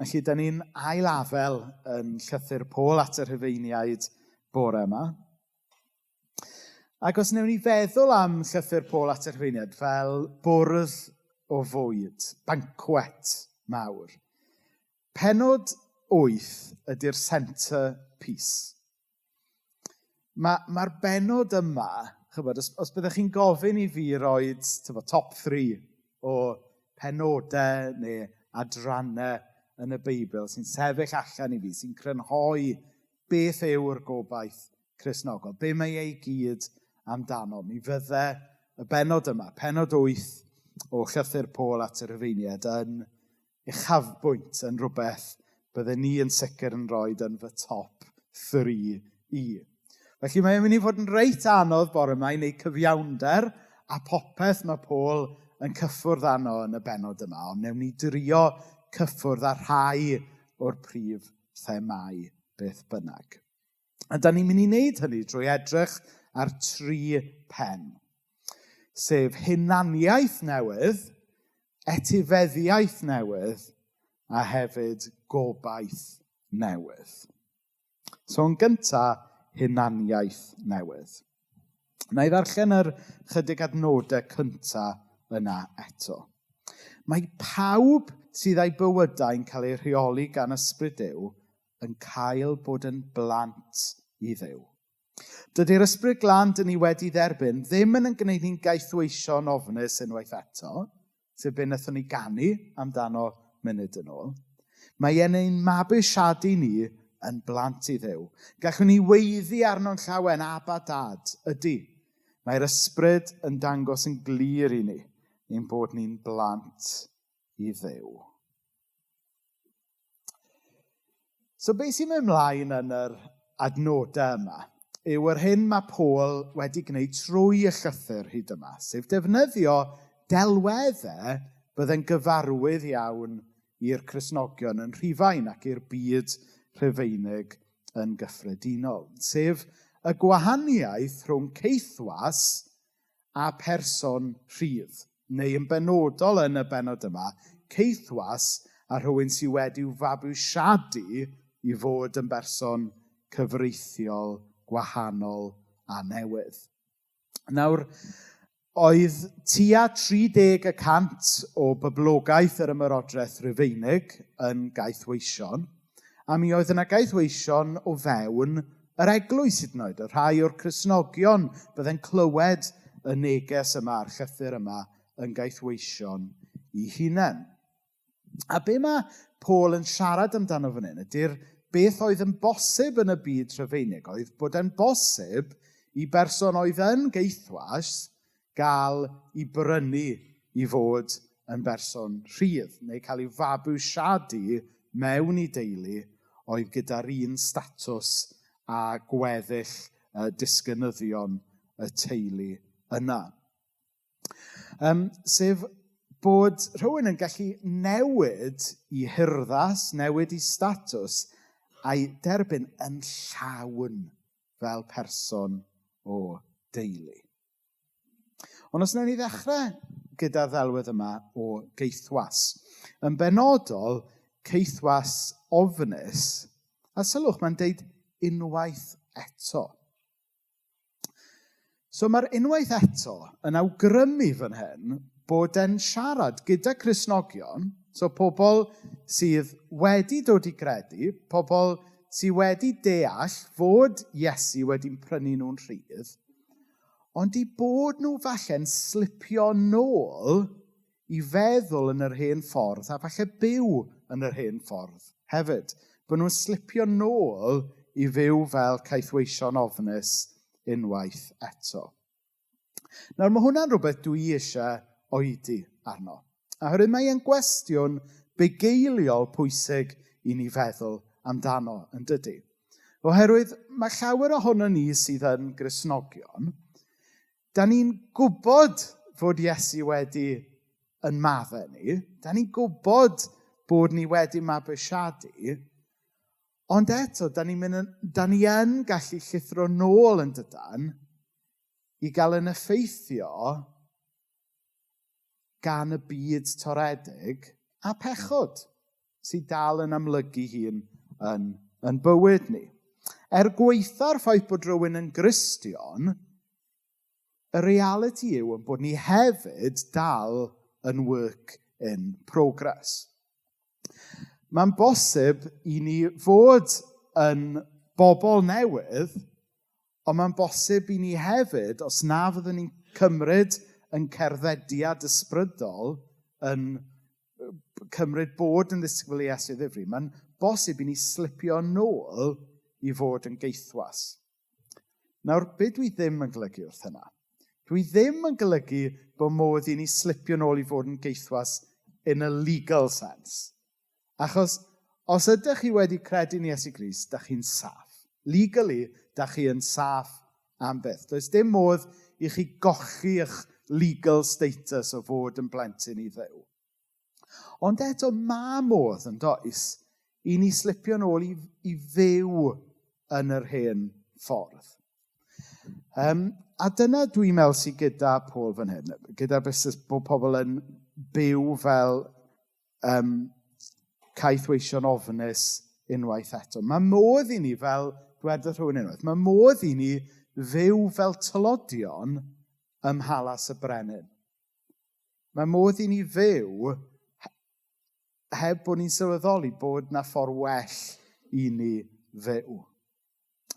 Felly, da ni'n ailafel yn llythyr Paul at y Rhufeiniaid bore yma. Ac os wnewn ni feddwl am llythyr Paul at y Rhufeiniaid fel bwrdd o fwyd, bancwet mawr. Pennod 8 ydy'r centre piece. Mae'r ma benod yma, chybod, os, os byddech chi'n gofyn i fi roed tyfod, top 3 o penodau neu adrannau yn y Beibl sy'n sefyll allan i fi, sy'n crynhoi beth yw'r gobaith Cristnogol, be mae ei gyd amdano. Mi fydde y benod yma, penod 8 o llythyr Paul at y Rhufeiniaid yn uchafbwynt yn rhywbeth bydden ni yn sicr yn rhoi yn fy top 3 i. Felly mae'n mynd i fod yn reit anodd bore yma i wneud cyfiawnder a popeth mae Paul yn cyffwrdd arno yn y benod yma, ond newn ni drio cyffwrdd ar rhai o'r prif themau beth bynnag. A da ni'n mynd i wneud hynny drwy edrych ar tri pen, sef hunaniaeth newydd, etifeddiaeth newydd a hefyd gobaith newydd. So yn gyntaf, hunaniaeth newydd. Na i ddarllen yr chydig adnodau cyntaf yna eto. Mae pawb sydd â'i bywydau'n cael eu rheoli gan ysbryd Duw yn cael bod yn blant i Dduw. Dydy'r ysbryd glân dyn ni wedi dderbyn ddim yn yn gwneud ni'n gaethweision ofnus unwaith eto, sef be wnaethon ni ganu amdano munud yn ôl. Mae e'n ein mabwysiadu ni yn blant i Dduw. Gallwn ni weiddi arno'n llawen, Abba Dad, ydy. Mae'r ysbryd yn dangos yn glir i ni ein bod ni'n blant i Dduw. So beth sy'n mynd mlaen yn yr adnodau yma yw yr hyn mae Paul wedi gwneud trwy y llythyr hyd yma, sef defnyddio delweddau bydde'n gyfarwydd iawn i'r Cristnogion yn Rhufain ac i'r byd Rhufeinig yn gyffredinol, sef y gwahaniaeth rhwng caethwas a person rhydd, neu yn benodol yn y benod yma, caethwas a rhywun sydd wedi'w fabwysiadu i fod yn berson cyfreithiol gwahanol a newydd. Nawr, oedd tua 30 y cant o boblogaeth yr ymerodraeth Rufeinig yn gaethweision, a mi oedd yna gaethweision o fewn yr eglwys hyd yn oed, y rhai o'r Cristnogion bydde'n clywed y neges yma a'r llythyr yma yn gaethweision i hunain. A be mae Paul yn siarad amdano fan hyn ydy'r beth oedd yn bosib yn y byd Rhufeinig oedd bod e'n bosib i berson oedd yn gaethwas gael i brynu i fod yn berson rhydd neu cael ei fabwysiadu mewn i deulu oedd gyda'r un statws a gweddill y disgynyddion y teulu yna. Sef bod rhywun yn gallu newid i hurddas, newid i statws, a'i derbyn yn llawn fel person o deulu. Ond os wnawn ni ddechrau gyda'r ddelwedd yma o geithwas. Yn benodol, caethwas ofnus, a sylwch, mae'n deud unwaith eto. So mae'r unwaith eto yn awgrymu fan hyn bod e'n siarad gyda Cristnogion, so pobl sydd wedi dod i gredu, pobl sydd wedi deall fod Iesu wedi'n prynu nhw'n rhydd, ond i bod nhw falle'n slipio nôl i feddwl yn yr hen ffordd a falle byw yn yr hen ffordd hefyd. Bod nhw'n slipio nôl i fyw fel caethweision ofnus unwaith eto. Nawr mae hwnna'n rhywbeth dwi eisiau oedi arno. Oherwydd mae e'n gwestiwn bugeiliol pwysig i ni feddwl amdano, yn dydy? Oherwydd mae llawer ohono ni sydd yn Gristnogion, da ni'n gwybod fod Iesu wedi yn maddau ni, da ni'n gwybod bod ni wedi mabwysiadu, ond eto, da ni'n mynd yn, da ni yn gallu llithro nôl yn dydan i gael yn effeithio gan y byd toredig a pechod. sydd dal yn amlygu hun yn, yn bywyd ni. Er gwaetha'r ffaith bod rhywun yn Gristion, y realiti yw yn bod ni hefyd dal yn work in progress. Mae'n bosib i ni fod yn bobl newydd, ond mae'n bosib i ni hefyd, os na fyddwn ni'n cymryd yn cerddediad ysbrydol, yn cymryd bod yn ddisgybl i Iesu ddifri, mae'n bosib i ni slipio nôl i fod yn geithwas. Nawr, be dwi ddim yn golygu wrth hynna? Dwi ddim yn golygu bod modd i ni slipio nôl i fod yn geithwas in a legal sense. Achos os ydych chi wedi credu yn Iesu Grist, da chi'n saff. Legally, da chi yn saff am byth. Does dim modd i chi gochi eich legal status o fod yn blentyn i Dduw. Ond eto, mae modd yn does i ni slipio nôl i fyw yn yr hen ffordd. A dyna dwi'n meddwl sydd gyda Paul fan hyn, gyda'r busnes bod pobl yn byw fel caethweision ofnus unwaith eto. Mae modd i ni fel, dwedodd rhywun unwaith, mae modd i ni fyw fel tlodion ym Mhalas y Brenin. Mae modd i ni fyw heb bod ni'n sylweddoli bod na ffordd well i ni fyw.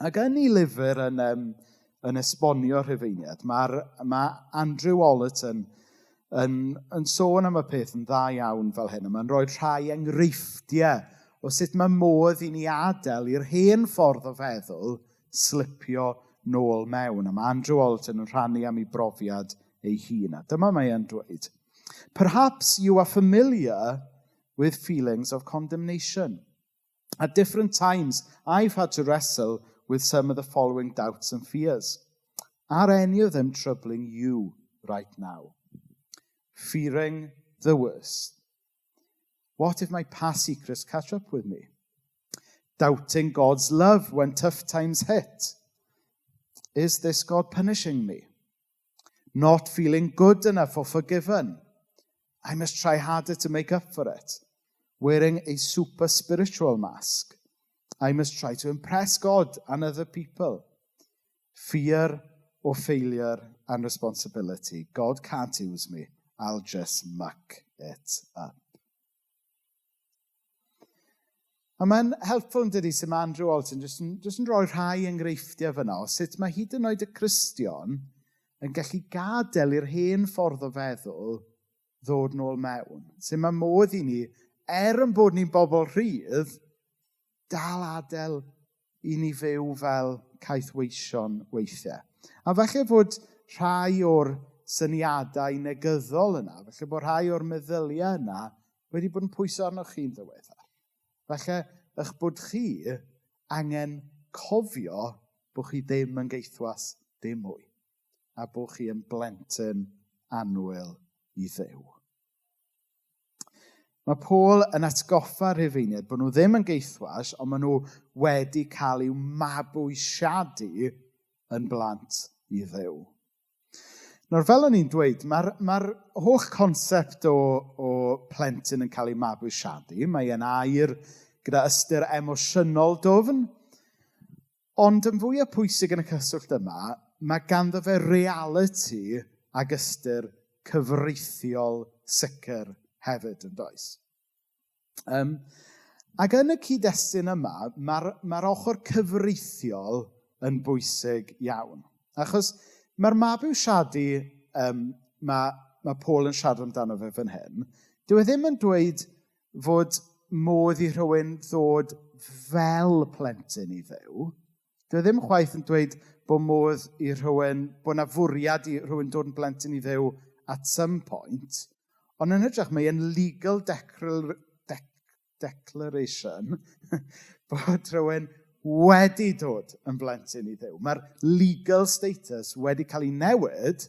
Ac yn ei lyfr yn esbonio Rhufeiniad, mae Andrew Ollerton yn sôn am y peth yn dda iawn fel hyn. A mae'n rhoi rhai enghreifftiau o sut mae modd i ni adael i'r hen ffordd o feddwl slipio nôl mewn. A mae Andrew Ollerton yn rhannu am ei brofiad ei hun. A dyma mae e'n dweud. "Perhaps you are familiar with feelings of condemnation. At different times, I've had to wrestle with some of the following doubts and fears. Are any of them troubling you right now? Fearing the worst. What if my past secrets catch up with me? Doubting God's love when tough times hit. Is this God punishing me? Not feeling good enough or forgiven. I must try harder to make up for it. Wearing a super spiritual mask. I must try to impress God and other people. Fear of failure and responsibility. God can't use me. I'll just muck it up." A mae'n helpful yn dydi sut mae Andrew Ollerton jyst yn rhoi rhai enghreifftiau fyna o sut mae hyd yn oed y Cristion yn gallu gadael i'r hen ffordd o feddwl ddod nôl mewn. Sut mae modd i ni, er yn bod ni'n bobl rhydd, dal adael i ni fyw fel caethweision weithiau. A falle fod rhai o'r syniadau negyddol yna, falle bod rhai o'r meddyliau yna wedi bod yn pwyso arnoch chi'n ddiweddar. Falle eich bod chi angen cofio bod chi ddim yn geithwas dim mwy a bod chi yn blentyn annwyl i Dduw. Mae Paul yn atgoffa Rhufeiniaid bod nhw ddim yn geithwas, ond maen nhw wedi cael eu mabwysiadu yn blant i Dduw. Nawr, fel o'n i'n dweud, mae'r holl concept o plentyn yn cael ei mabwysiadu, mae e'n air gyda ystyr emosiynol dwfn, ond yn fwy o pwysig yn y cyswllt yma, mae ganddo fe reality ag ystyr cyfreithiol sicr hefyd yn does. Ac yn y cyd-destun yma, mae'r ochr cyfreithiol yn bwysig iawn. Achos mae'r mabwysiadu, mae Paul yn siarad amdano fe fan hyn, dyw e ddim yn dweud fod modd i rhywun ddod fel plentyn i Dduw. Dyw e ddim chwaith yn dweud bod modd i rhywun, bod na fwriad i rhywun dod yn blentyn i Dduw at some point. Ond yn hytrach, mae e'n legal declaration bod rhywun wedi dod yn blentyn i Dduw. Mae'r legal status wedi cael ei newid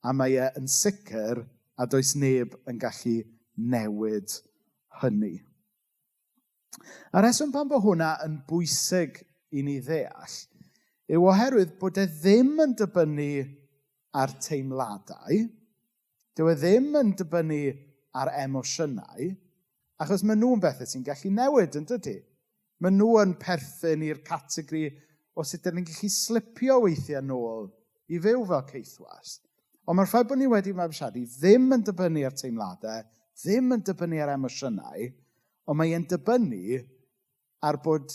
a mae e yn sicr a does neb yn gallu newid hynny. A reswm pan bod hwnna yn bwysig i ni ddeall yw oherwydd bod e ddim yn dibynnu ar teimladau, dyw e ddim yn dibynnu ar emosiynau, Achos maen nhw'n bethau sy'n gallu newid, yn dydy? Maen nhw yn perthyn i'r categori o sut dyn ni'n gallu slipio weithiau nôl i fyw fel caethwas. Ond mae'r ffaith bod ni wedi mabwysiadu ddim yn dibynnu ar teimladau, ddim yn dibynnu ar emosiynau, ond mae e'n dibynnu ar bod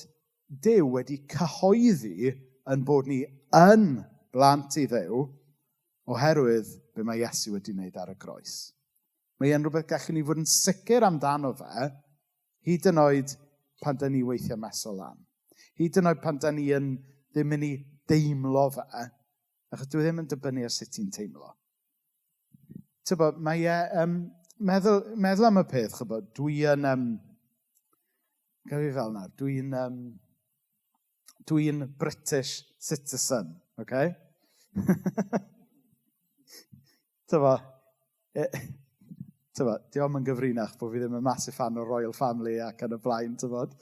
Duw wedi cyhoeddi yn bod ni yn blant i Dduw oherwydd be mae Iesu wedi wneud ar y groes. Mae e'n rhywbeth gallwn ni fod yn sicr amdano fe, hyd yn oed pan da ni weithiau meso lan. Hyd yn oed pan da ni yn ddim mynd i deimlo fe, achos dwi ddim yn dibynnu ar sut ti'n teimlo. Tybod, mae e, meddwl, meddwl am y peth, chybod, dwi yn, gael fi fel nawr, dwi'n dwi British citizen, okay? Tyfo, e, tyfo, diolch yn gyfrinach bod fi ddim yn massive fan o'r Royal Family ac yn y blaen, tyfod.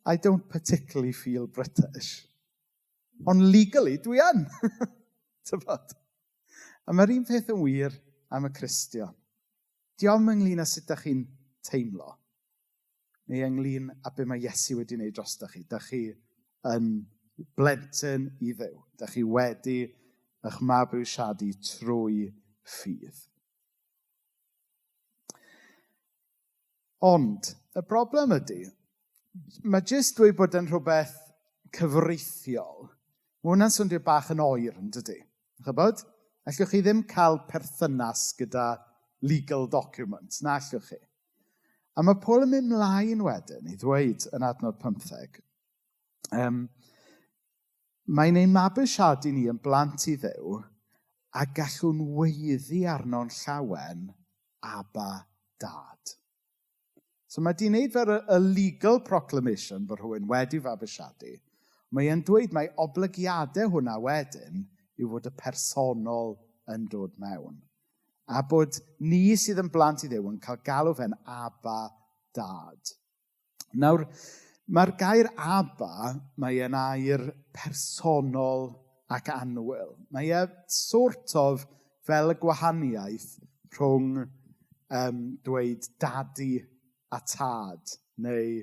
I don't particularly feel British. Ond legally, dwi yn. Tyfod. A mae'r un peth yn wir am y Cristion. Diolch ynglyn â sut ydych chi'n teimlo. Neu ynglyn â be mae Iesu wedi wneud drostoch chi. Dych chi yn blentyn i Dduw. Dych chi wedi eich mabwysiadu trwy ffydd. Ond, y broblem ydy, mae jyst dweud bod yn rhywbeth cyfreithiol, mae hwnna'n swndio bach yn oer, yn dydy? Chybod? Allwch chi ddim cael perthynas gyda legal documents, na allwch chi. A mae Paul yn mynd mlaen wedyn i ddweud yn adnod 15, mae'n ein mabwysiadu ni yn blant i Dduw a gallwn weiddi arno'n llawen Abba Dad. So mae di wneud fel y legal proclamation bod rhywun wedi fabwysiadu. Mae e'n dweud mai oblygiadau hwnna wedyn yw fod y personol yn dod mewn. A bod ni sydd yn blant i Dduw yn cael galw fe'n Abba Dad. Nawr, mae'r gair Abba, mae e'n air personol ac annwyl. Mae e sort of fel y gwahaniaeth rhwng dweud daddy a tad, neu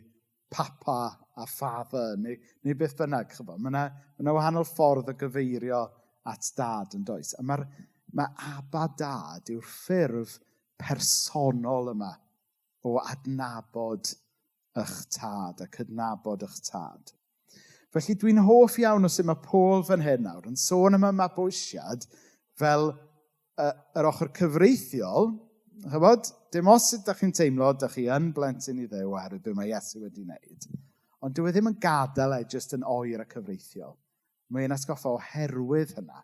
papa a father, neu, neu beth bynnag. Chybod. Mae yna ma wahanol ffordd o gyfeirio at dad yn does. A mae'r mae Abba Dad yw'r ffurf personol yma o adnabod eich tad a cydnabod eich tad. Felly dwi'n hoff iawn o sut mae Paul fan hyn nawr yn sôn am y mabwysiad fel yr ochr cyfreithiol. Chybod, dim os sut ydych chi'n teimlo, ydych chi yn blentyn i Dduw oherwydd be mae Iesu wedi wneud. Ond dyw e ddim yn gadael e jyst yn oer a cyfreithiol. Mae'n atgoffa oherwydd hynna,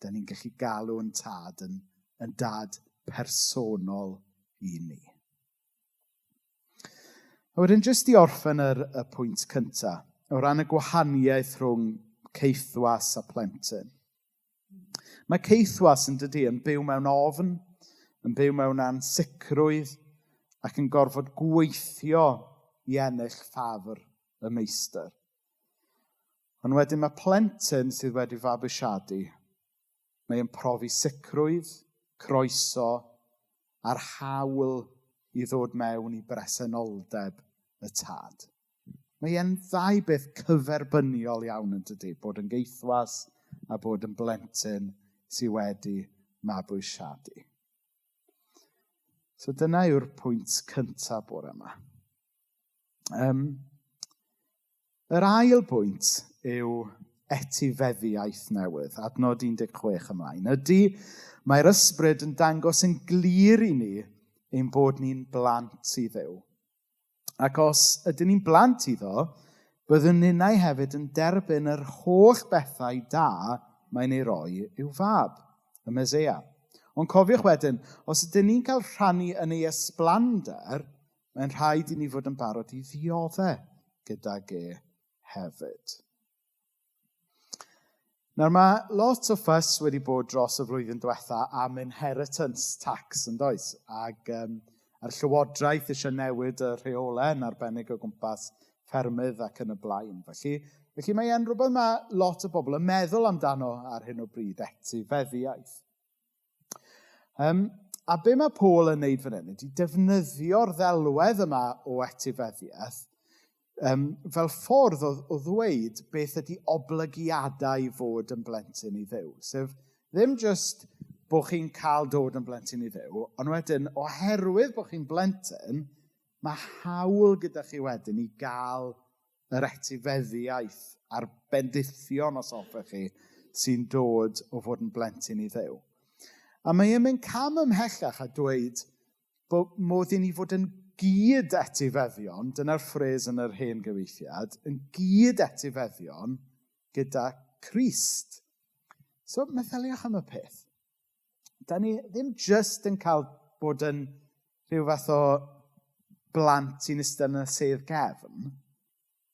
da ni'n gallu galw yn tad yn, yn dad personol i ni. A wedyn jyst i orffen yr, y pwynt cyntaf, o ran y gwahaniaeth rhwng caethwas a plentyn. Mae caethwas yn dydy yn byw mewn ofn, yn byw mewn ansicrwydd ac yn gorfod gweithio i ennill ffafr y meistr. Ond wedyn mae plentyn sydd wedi fabwysiadu, mae e'n profi sicrwydd, croeso a'r hawl i ddod mewn i bresenoldeb y tad. Mae e'n ddau beth cyferbyniol iawn yn dydy, bod yn geithwas a bod yn blentyn sydd wedi mabwysiadu. So dyna yw'r pwynt cyntaf bore yma. Yr ail bwynt yw etifeddiaeth newydd, adnod 16 ymlaen. Ydy, mae'r ysbryd yn dangos yn glir i ni ein bod ni'n blant i Dduw. Ac os ydyn ni'n blant iddo, byddwn ninnau hefyd yn derbyn yr holl bethau da mae'n ei roi i'w fab, y Meseia. Ond cofiwch wedyn, os ydyn ni'n cael rhannu yn ei ysblander, mae'n rhaid i ni fod yn barod i ddioddef gydag e hefyd. Nawr mae lot o ffys wedi bod dros y flwyddyn diwetha am inheritance tax yn does? Ac a'r llywodraeth eisiau newid y rheolau yn arbennig o gwmpas ffermydd ac yn y blaen. Felly, felly mae e'n rhywbeth mae lot o bobl yn meddwl amdano ar hyn o bryd, etifeddiaeth. A be mae Paul yn neud fan hyn ydy defnyddio'r ddelwedd yma o etifeddiaeth fel ffordd o ddweud beth ydy oblygiadau fod yn blentyn i Dduw. Sef ddim jyst bod chi'n cael dod yn blentyn i Dduw, ond wedyn oherwydd bod chi'n blentyn, mae hawl gyda chi wedyn i gael yr etifeddiaeth a'r bendithion, os hoffech chi, sy'n dod o fod yn blentyn i Dduw. A mae e'n mynd cam ymhellach a dweud bod modd i ni fod yn gyd etifeddion, dyna'r ffres yn yr hen gyfieithiad, yn gyd etifeddion gyda Crist. So, meddyliwch am y peth. Da ni ddim jyst yn cael bod yn rhyw fath o blant sy'n eistedd yn y sedd gefn,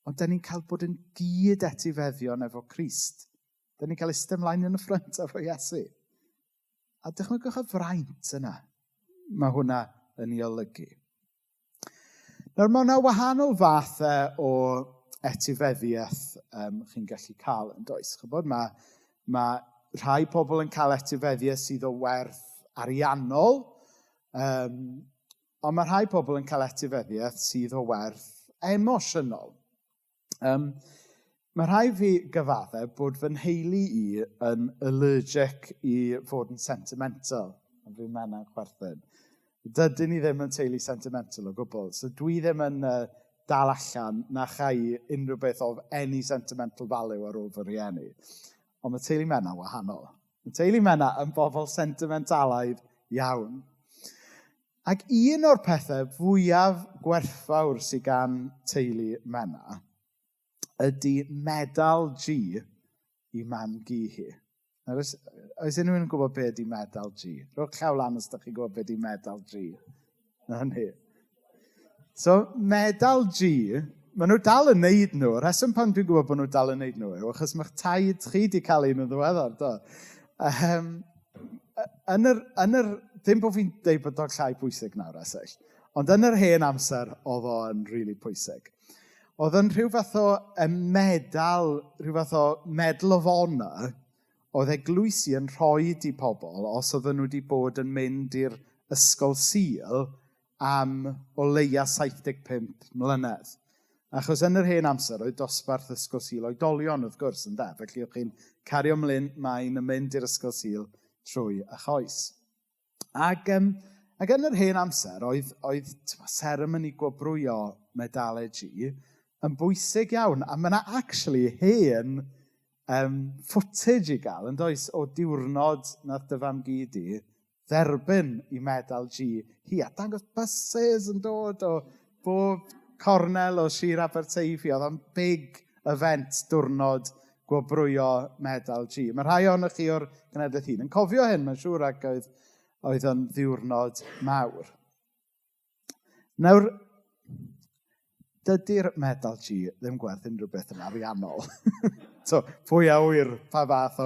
ond da ni'n cael bod yn gyd etifeddion efo Crist. Da ni'n cael eistedd ymlaen yn y ffrynt efo Iesu. A dychmygwch y fraint yna mae hwnna yn ei olygu. Nawr, mae yna wahanol fathau o etifeddiaeth chi'n gallu cael yn does. Chybod, mae rhai pobl yn cael etifeddiaeth sydd o werth ariannol, ond mae rhai pobl yn cael etifeddiaeth sydd o werth emosiynol. Mae rhai fi gyfadde bod fy nheulu i yn allergic i fod yn sentimental. A fi'n mena'n chwerthin. Dydyn ni ddim yn teulu sentimental o gwbl. So dwi ddim yn dal allan na chai unrhyw beth of any sentimental value ar ôl fy rhieni. Ond mae teulu Menna wahanol. Mae teulu Menna yn bobl sentimentalaidd iawn. Ac un o'r pethau fwyaf gwerthfawr sydd gan teulu Menna ydy medal G i mam-gu hi. Nawr, oes unrhyw un yn gwybod be ydy medal G? Rhowch llaw lan os ydych chi'n gwybod be ydy medal G. Na ni. So, medal G, maen nhw dal yn neud nhw. Rheswm pan dwi'n gwybod bod nhw dal yn neud nhw yw achos mae'ch taid chi wedi cael un yn ddiweddar, do? Ddim bod fi'n deud bod o'n llai pwysig nawr, Esyll, ond yn yr hen amser, oedd o'n rili pwysig. Oedd yn rhyw fath o medal, rhyw fath o medal of honour, oedd eglwysi yn rhoi i pobl os oedden nhw wedi bod yn mynd i'r ysgol Sul am o leia 75 mlynedd. Achos yn yr hen amser oedd dosbarth ysgol Sul oedolion wrth gwrs yn de, felly o'ch chi'n cario ymlaen mae'n mynd i'r ysgol Sul trwy eich oes. Ac yn yr hen amser oedd seremoni gwobrwyo medalau G yn bwysig iawn. A mae yna actually hen footage i gael, yn does, o diwrnod nath dy fam-gu di dderbyn i medal G hi. A dangos buses yn dod o bob cornel o Sir Aberteifi. Oedd o'n big event diwrnod gwobrwyo medal G. Mae rhai ohonoch chi o'r genedlaeth hyn yn cofio hyn, mae'n siŵr, ac oedd o'n ddiwrnod mawr. Nawr, dydy'r medal G ddim gwerth unrhyw beth yn ariannol. So, pwy a ŵyr pa fath o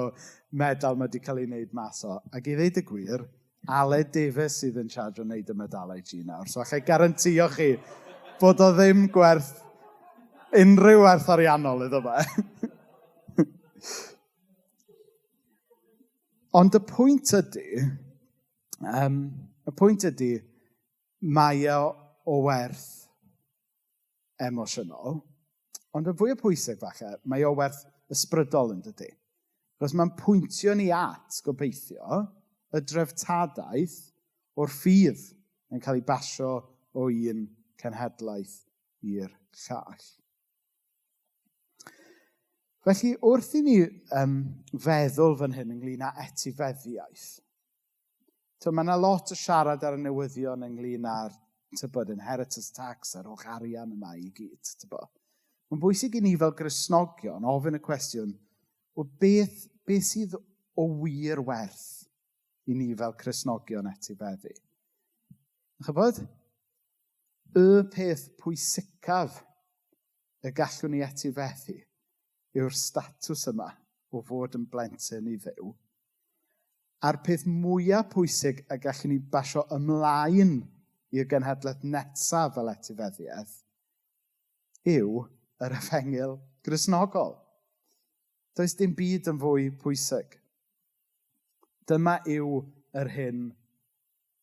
medal mae wedi cael ei wneud mas o. Ac i ddeud y gwir, Aled Davies sydd yn charge o wneud y medalau G nawr. So allai garantio chi bod o ddim gwerth unrhyw werth ariannol iddo fe. Ond y pwynt ydy, mae o werth emosiynol, ond yn fwy o pwysig falle, mae o werth ysbrydol yn dydy. Achos mae'n pwyntio ni at, gobeithio, y dreftadaeth o'r ffydd yn cael ei basio o un cenhedlaeth i'r llall. Felly, wrth i ni feddwl fan hyn ynglyn â etifeddiaeth, mae yna lot o siarad ar y newyddion ynglyn â'r inheritance tax a'r holl arian yma i gyd. Mae'n bwysig i ni fel Gristnogion ofyn y cwestiwn o beth sydd o wir werth i ni fel Cristnogion etifeddu. Chybod? Y peth pwysicaf y gallwn ni etifeddu yw'r statws yma o fod yn blentyn i Dduw. A'r peth mwyaf pwysig y gallwn ni basio ymlaen i'r genhedlaeth nesaf fel etifeddiaeth yw yr efengyl Gristnogol. Does dim byd yn fwy pwysig. Dyma yw yr hyn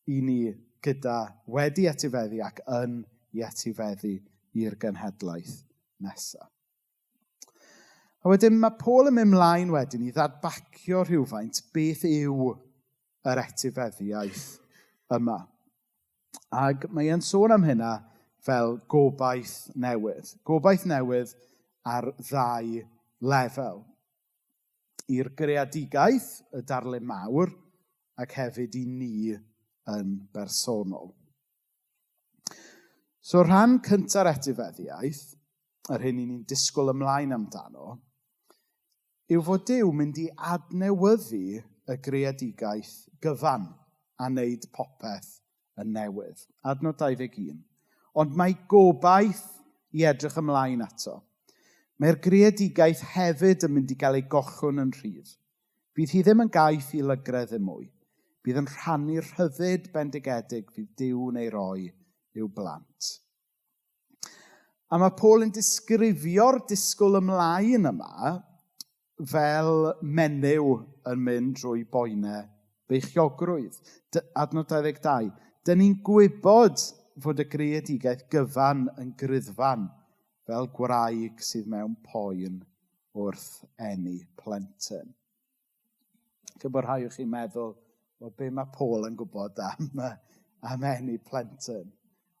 i ni gyda wedi etifeddu ac yn i etifeddu i'r genhedlaeth nesaf. A wedyn mae Paul yn mynd mlaen wedyn i ddadbacio rhywfaint beth yw yr etifeddiaeth yma. Ac mae e'n sôn am hynna fel gobaith newydd. Gobaith newydd ar ddau lefel. I'r greadigaeth, y darlun mawr, ac hefyd i ni yn bersonol. So rhan cynta'r etifeddiaeth, yr hyn i ni'n disgwyl ymlaen amdano, yw fod Duw mynd i adnewyddu y greadigaeth gyfan a wneud popeth yn newydd. Adnod 21. Ond mae gobaith i edrych ymlaen ato. Mae'r greadigaeth hefyd yn mynd i gael ei gochwn yn rhydd. Bydd hi ddim yn gaeth i lygredd ddim mwy. Bydd yn rhannu'r rhyddid bendigedig fydd Duw'n ei roi i'w blant. A mae Paul yn disgrifio'r disgwyl ymlaen yma fel menyw yn mynd drwy boenau beichiogrwydd. Adnod 22. Dyn ni'n gwybod fod y greadigaeth gyfan yn griddfan fel gwraig sydd mewn poen wrth eni plentyn. Cyn bod rhai o chi'n meddwl, wel, be mae Paul yn gwybod am eni plentyn?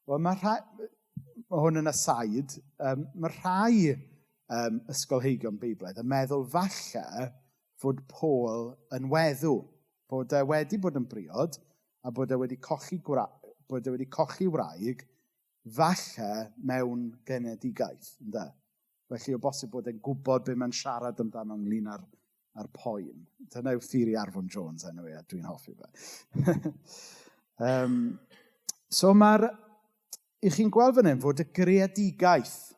Wel, mae hwn yn aside, mae rhai ysgolheigion Beiblaidd yn meddwl falle fod Paul yn weddw, bod e wedi bod yn briod a bod e wedi cochi wraig, falle mewn genedigaeth, ynde? Felly o bosib bod e'n gwybod be mae'n siarad amdano ynglyn â'r poen. Dyna yw theori Arfon Jones, anyway, a dwi'n hoffi fe. So I chi'n gweld fan hyn fod y greadigaeth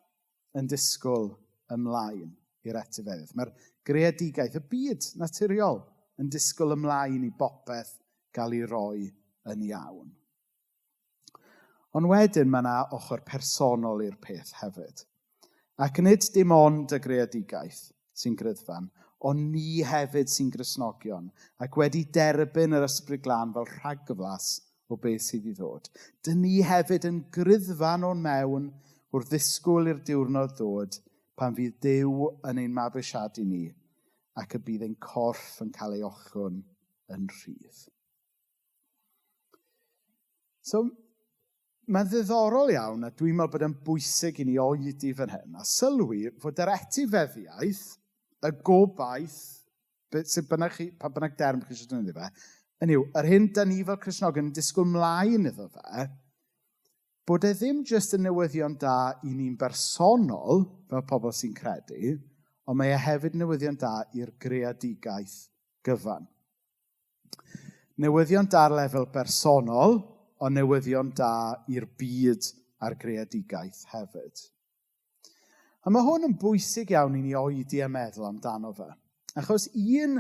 yn disgwyl ymlaen i'r etifeddiaeth. Mae'r greadigaeth, y byd naturiol, yn disgwyl ymlaen i bopeth gael ei roi yn iawn. Ond wedyn mae yna ochr personol i'r peth hefyd. Ac nid dim ond y greadigaeth sy'n griddfan, ond ni hefyd sy'n Gristnogion ac wedi derbyn yr Ysbryd Glân fel rhagflas o beth sydd i ddod. Dyn ni hefyd yn griddfan o'n mewn wrth ddisgwyl i'r diwrnod ddod pan fydd Duw yn ein mabwysiadu ni ac y bydd ein corff yn cael ei ochwn yn rhydd. So, mae'n ddiddorol iawn, a dwi'n meddwl bod e'n bwysig i ni oedi fan hyn, a sylwi fod yr etifeddiaeth, y gobaith, sut bynnag chi, pa bynnag derm chi eisiau defnyddio fe, hynny yw, yr hyn da ni fel Cristnogion yn disgwyl mlaen iddo fe, bod e ddim jyst yn newyddion da i ni'n bersonol, fel pobl sy'n credu, ond mae e hefyd newyddion da i'r greadigaeth gyfan. Newyddion da ar lefel bersonol, ond newyddion da i'r byd a'r greadigaeth hefyd. A mae hwn yn bwysig iawn i ni oedi a meddwl amdano fe. Achos un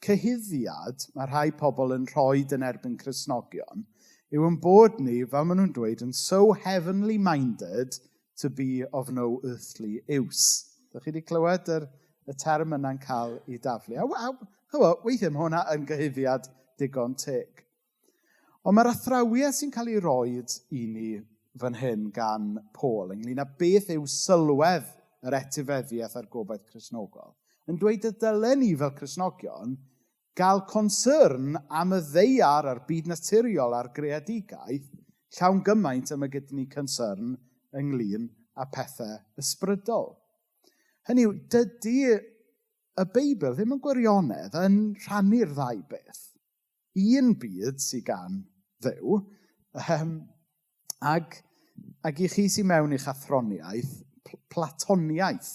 cyhuddiad mae rhai pobl yn rhoi yn erbyn Cristnogion yw yn bod ni, fel maen nhw'n dweud, yn so heavenly minded to be of no earthly use. Dych chi wedi clywed y term yna'n cael ei daflu? A weithiau mae hwnna yn gyhuddiad digon teg. Ond mae'r athrawiaeth sy'n cael ei roed i ni fan hyn gan Paul ynglyn â beth yw sylwedd yr etifeddiaeth a'r gobaith Cristnogol, yn dweud y dylen ni fel Cristnogion gael concern am y ddaear a'r byd naturiol a'r greadigaeth llawn gymaint am y gyda ni concern ynglyn â pethau ysbrydol. Hynny yw, dydy y Beibl ddim yn gwirionedd yn rhannu'r ddau beth. Un byd sydd gan Dduw, ac i chi sy'n mewn i'ch athroniaeth, Platoniaeth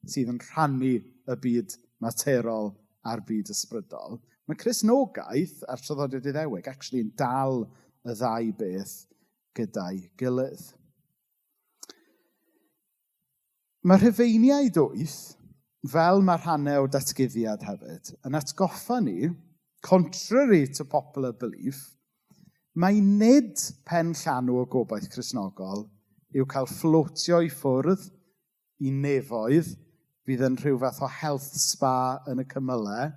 sydd yn rhannu y byd materol a'r byd ysbrydol. Mae Cristnogaeth a'r traddodiad Iddewig actually yn dal y ddau beth gyda'i gilydd. Mae Rhufeiniaid 8, fel mae rhannau o datguddiad hefyd, yn atgoffa ni, contrary to popular belief, mae nid pen llanw o gobaith Cristnogol yw cael fflotio i ffwrdd i nefoedd fydd yn rhyw fath o health spa yn y cymylau,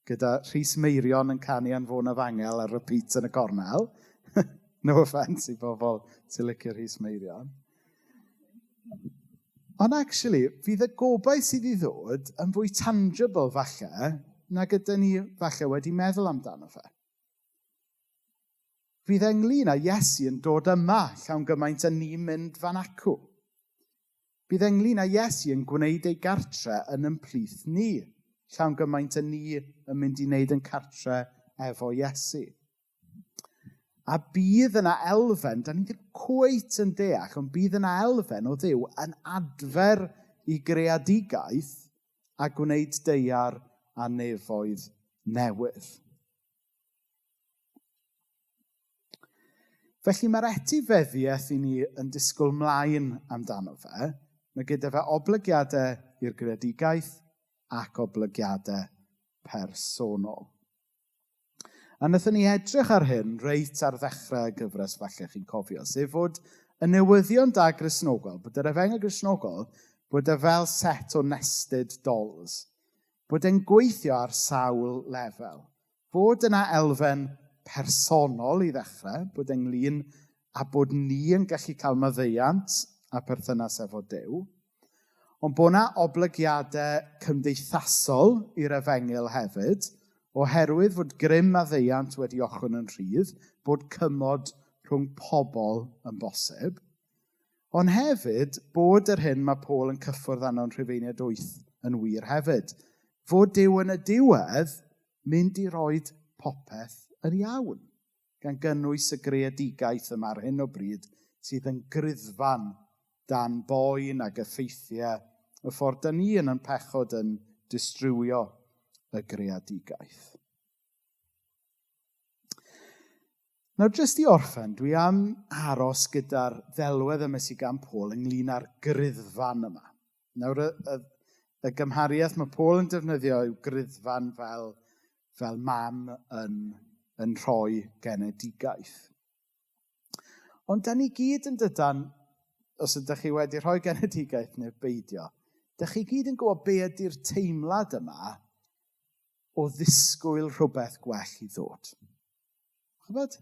gyda Rhys Meirion yn canu Anfonaf Angel ar repeat yn y cornel. No offence i bobl sy'n licio Rhys Meirion. Ond actually, fydd y gobaith sydd i ddod yn fwy tangible falle nag ydyn ni falle wedi meddwl amdano fe. Fydd ynglyn â Iesu yn dod yma llawn gymaint â ni'n mynd fan acw. Bydd ynglyn â Iesu yn gwneud ei gartre yn ymplith ni, llawn gymaint â ni yn mynd i wneud yn cartre efo Iesu. A bydd yna elfen, da ni ddim cweit yn deall, ond bydd yna elfen o Dduw yn adfer i greadigaeth a gwneud deiar a nefoedd newydd. Felly mae'r etifeddiaeth i ni yn disgwyl mlaen amdano fe. Mae gyda fe oblygiadau i'r greadigaeth ac oblygiadau personol. A wnaethon ni edrych ar hyn reit ar ddechrau y gyfres falle chi'n cofio, sef fod y newyddion da Gristnogol, bod yr efengyl Gristnogol, bod e fel set o nested dolls. Bod e'n gweithio ar sawl lefel. Bod yna elfen personol i ddechrau, bod ynglyn a bod ni yn gallu cael maddeuant a perthynas efo Duw, ond bod yna oblygiadau cymdeithasol i'r efengyl hefyd, oherwydd fod grym maddeuant wedi ochrwn yn rhydd, bod cymod rhwng pobl yn bosib, ond hefyd bod yr hyn mae Paul yn cyffwrdd arno'n Rhufeiniaid 8 yn wir hefyd. Fod Duw yn y diwedd mynd i roed popeth yn iawn, gan gynnwys y greadigaeth yma ar hyn o bryd sydd yn griddfan dan boen ac effeithiau y ffordd da ni yn ein pechod yn distrywio y greadigaeth. Nawr, jyst i orffen, dwi am aros gyda'r ddelwedd yma sydd gan Paul ynglyn â'r griddfan yma. Nawr, y, y, y gymhariaeth mae Paul yn defnyddio yw griddfan fel, fel mam yn, yn rhoi genedigaeth. Ond da ni gyd yn dydan, os ydych chi wedi rhoi genedigaeth neu beidio, da chi gyd yn gwybod be ydy'r teimlad yma o ddisgwyl rhywbeth gwell i ddod. Chybod?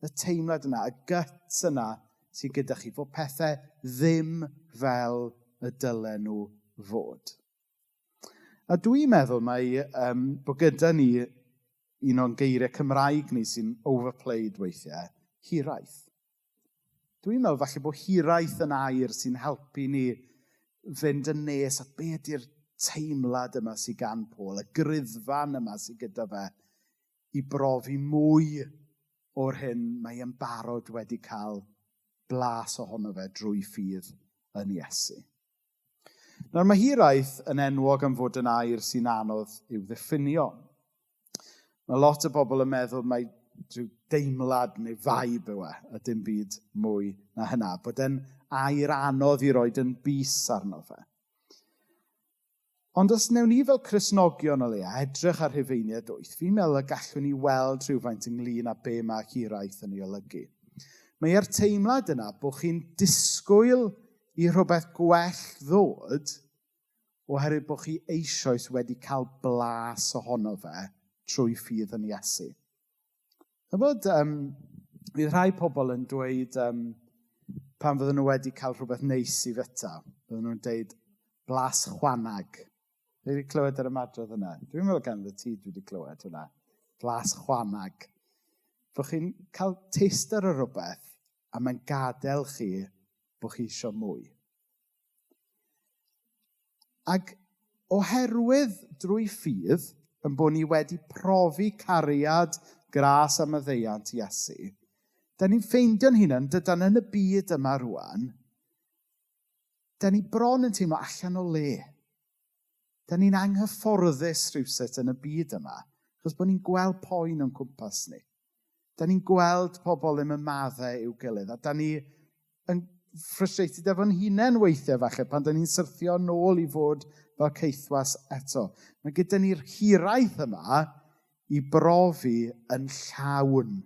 Y teimlad yna, y guts yna sydd gyda chi, fod pethau ddim fel y dylen nhw fod. A dwi'n meddwl mai um, bod gyda ni un o'n geiriau Cymraeg ni sy'n overplayed weithiau, hiraeth. Dwi'n meddwl falle bod hiraeth yn air sy'n helpu ni fynd yn nes at be ydy'r teimlad yma sydd gan Paul, y griddfan yma sydd gyda fe i brofi mwy o'r hyn mae e'n barod wedi cael blas ohono fe drwy ffydd yn Iesu. Nawr mae hiraeth yn enwog am fod yn air sy'n anodd i'w ddiffinio. Mae lot o bobl yn meddwl mai rhyw deimlad neu vibe yw e, a dim byd mwy na hynna. Bod e'n air anodd i roed yn bys arno fe. Ond os wnewn ni fel Cristnogion o leia edrych ar Rhufeiniaid 8, fi'n meddwl y gallwn ni weld rhywfaint ynglyn â be mae hiraeth yn ei olygu. Mae'r teimlad yna bod chi'n disgwyl i rhywbeth gwell ddod oherwydd bod chi eisoes wedi cael blas ohono fe trwy ffydd yn Iesu. Chybod, um, fydd rhai pobl yn dweud um, pan fydden nhw wedi cael rhywbeth neis i fyta, fydden nhw'n dweud blas chwanag. Dwi wedi clywed yr ymadrodd yna. Dwi'n meddwl gan ti dwi wedi clywed hwnna. Blas chwanag. Bod chi'n cael taster o rhywbeth a mae'n gadael chi bod chi eisiau mwy. Ac oherwydd drwy ffydd yn bod ni wedi profi cariad, gras a maddeuant Iesu, da ni'n ffeindio'n hunan, dydan yn y byd yma rwan, da ni bron yn teimlo allan o le. Da ni'n anghyfforddus rhywsut yn y byd yma, achos bod ni'n gweld poen o'n cwmpas ni. Da ni'n gweld pobl ddim yn maddau i'w gilydd, a da ni yn frustrated efo'n hunain weithiau falle pan da ni'n syrthio nôl i fod fel caethwas eto. Mae gyda ni'r hiraeth yma i brofi yn llawn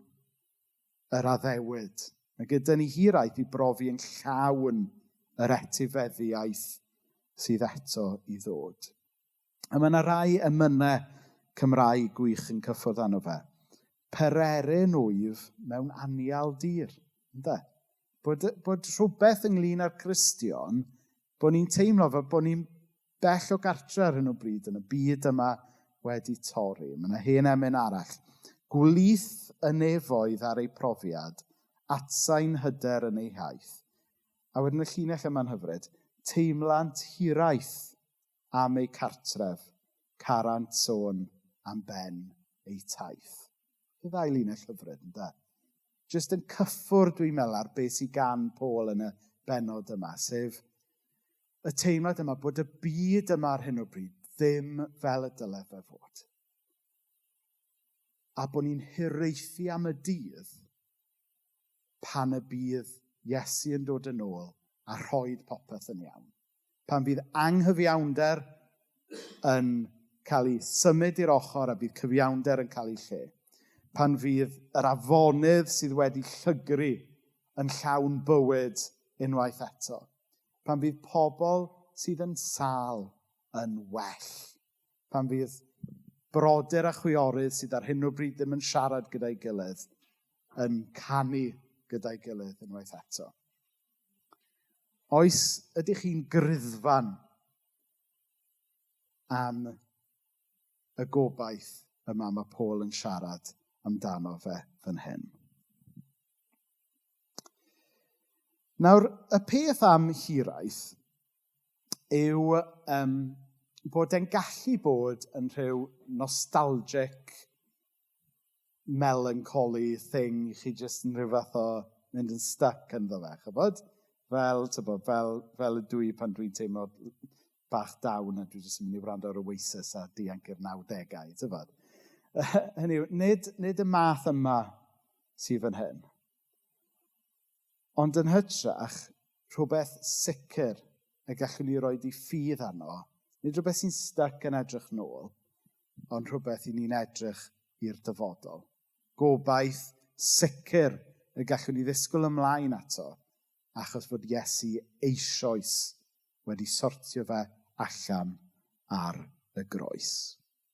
yr addewid. Mae gyda ni hiraeth i brofi yn llawn yr etifeddiaeth sydd eto i ddod. A mae yna rai emynau Cymraeg gwych yn cyffwrdd arno fe. Pererin wyf mewn anial dir. Ynde? Bod rhywbeth ynglyn â'r Cristion, bod ni'n teimlo fel bod ni'n bell o gartre ar hyn o bryd yn y byd yma wedi torri. Mae yna hen emyn arall. Gwlith y nefoedd ar ei profiad, atsain hyder yn ei haith. A wedyn y llinell yma'n hyfryd, teimlant hiraeth am eu cartref, carant sôn am ben eu taith. Y ddau linell hyfryd, ynde? Jyst yn cyffwrdd, dwi'n meddwl, ar beth sydd gan Paul yn y bennod yma, sef y teimlad yma bod y byd yma ar hyn o bryd ddim fel y dyle fe fod. A bod ni'n hiraethu am y dydd pan y bydd Iesu yn dod yn ôl a rhoi popeth yn iawn. Pan fydd anghyfiawnder yn cael ei symud i'r ochr a bydd cyfiawnder yn cael ei lle. Pan fydd yr afonydd sydd wedi llygru yn llawn bywyd unwaith eto. Pan fydd pobl sydd yn sâl yn well. Pan fydd brodyr a chwiorydd sydd ar hyn o bryd ddim yn siarad gyda'i gilydd yn canu gyda'i gilydd unwaith eto. Oes, ydych chi'n griddfan am y gobaith yma mae Paul yn siarad amdano fe fan hyn? Nawr, y peth am hiraeth yw bod e'n gallu bod yn rhyw nostalgic melancholy thing i chi jyst yn rhyw fath o mynd yn stuck ynddo fe, chybod? Fel, tybod, fel ydw i pan dwi'n teimlo bach down a dwi jyst yn mynd i wrando ar Oasis a dianc i'r 90au, tybod? Hynny yw, nid y math yma sydd fan hyn. Ond yn hytrach, rhywbeth sicr y gallwn ni roed i ffydd arno, nid rhywbeth sy'n stuck yn edrych nôl, ond rhywbeth i ni'n edrych i'r dyfodol. Gobaith sicr y gallwn ni ddisgwyl ymlaen ato, achos fod Iesu eisoes wedi sortio fe allan ar y groes.